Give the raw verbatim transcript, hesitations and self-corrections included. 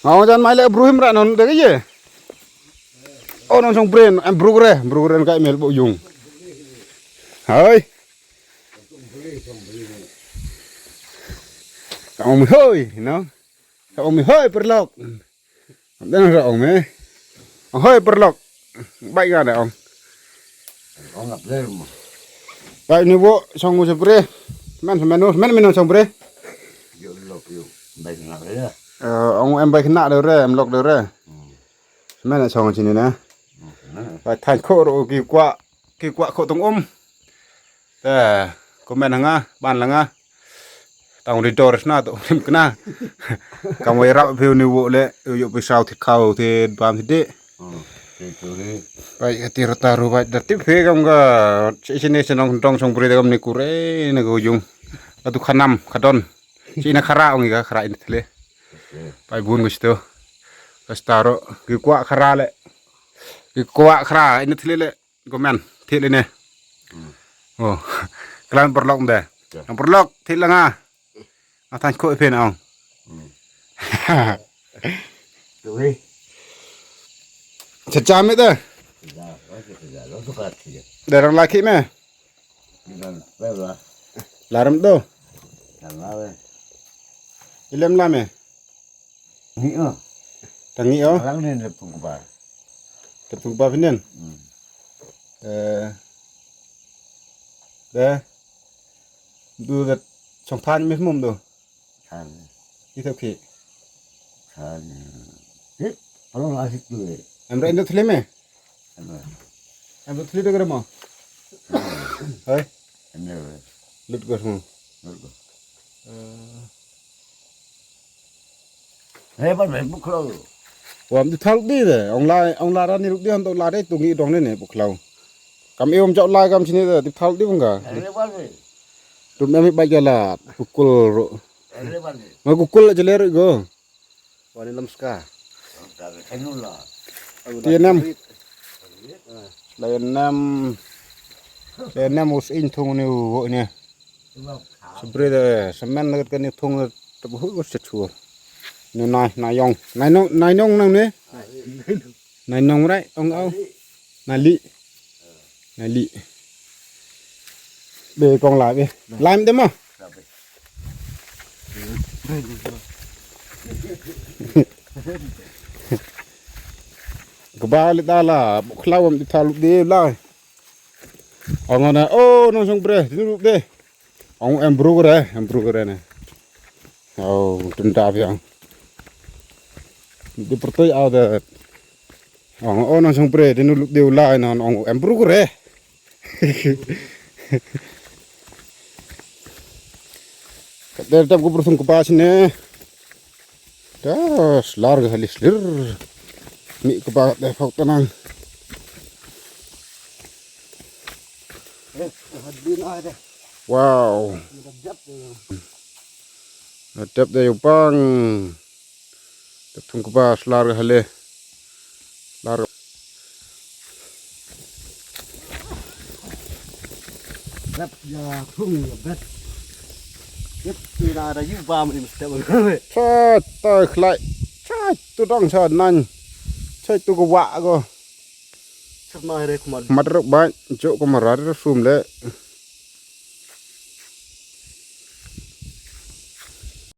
Nga ong jan mai le bru him ra non de ye. Oh non song bren, em bru re, bru re ka mel bo yung. Hai. Ka ong hoi, no. Ka ong hoi perlok. Am den ra ong me. Ong hoi perlok. Bai nga de ong. Ong ap le mo. Bai ni bo song mo sepre. Men men men men song pre. Yo lo yo. Bai nga de. Eh, ong em bai kena de re, em lok de re. Hmm. Men song sini na. Hmm. Bai than ko ro ki kwa ki kwa ko tong um. Te, comment ha nga, ban la nga. Tang ri dor sna to rim kna. Kam wai rap phi ni wo le, yo phi sau thi khau thi bam thi de. Hmm, thi tu ni. Bai ka ti rata ru bai da tip phi kam ka chi chi ne chnong dong song bri da kam ni kure na ko yung. Ka tu khanam, khadon. Chi na khara ong ka khara in thle. Oke. Bai bun ko sto. Ka staro, ki kwa khara le. Ki kwa khara in thle le. Comment, thi le ne. Hmm. Oh. Klan perlok de. Ya. Yang perlok, thi la nga. Nga than ko phi na ong. Hmm. Tu hi. Cha cha me de. Ya, wa ke ya, lo tu ka thi. De rang laki me. Dengan bela. Laram do. Yang lawe. Ilem la me. Ngi o. Tangi o. Orang ni le pung ba. Te pung ba pinen. Hmm. Eh. De. Du de song than me mum do. Than. Ito ki. Than. Tip. Along la sit tu. Em re ndo thle me. Em re. Em ndo thle de mo. Hai. Em re. Lut go mo. Lut go. Eh. Hey, ban me buklo. Wam di thal di de. Ong la ong la ran ni ruk di han to la de tu ngi dong ne ne buklo. Kam e om jok la kam sini de di thal di bung ga. Hey, ban me. Tu me mi bai jala bukul ro. Hey, ban me. Ma bukul la jale ro go. Wani lam ska. Ti enam. Lai enam. Lai enam us in thung ni u ni. Sebre de semen de kan ni thung de bu hu se chu. Ni nai nai yong. Nai nong nai nong nang ni. Nai nong rai ong au. Nai li. Nai li. Be kong la be. Lam de mo. Kaba le da la, bu khlaw am di thal de la. Ong na, oh, nong song bre, di nu de. Ong em bru re, em bru re ne. Oh, tun da biang. Di pertoi au de. Ong, oh, nong song bre, di nu de la, nong ong em bru re. Ka der dap ku brusung ku ba sine. Da slar ga halis lir. Mi ku ba da fak tanang. Wow. Dap da yubang. Te thung kba slar ka hale. Slar. Rap ya thung ya bet. Yep, tu da da yu ba mi mesti ba. Cha ta khlai. Cha tu dong cha nan. Cha tu ko wa ko. Cha ma re khmat. Mat ruk ba jo ko marar sum le.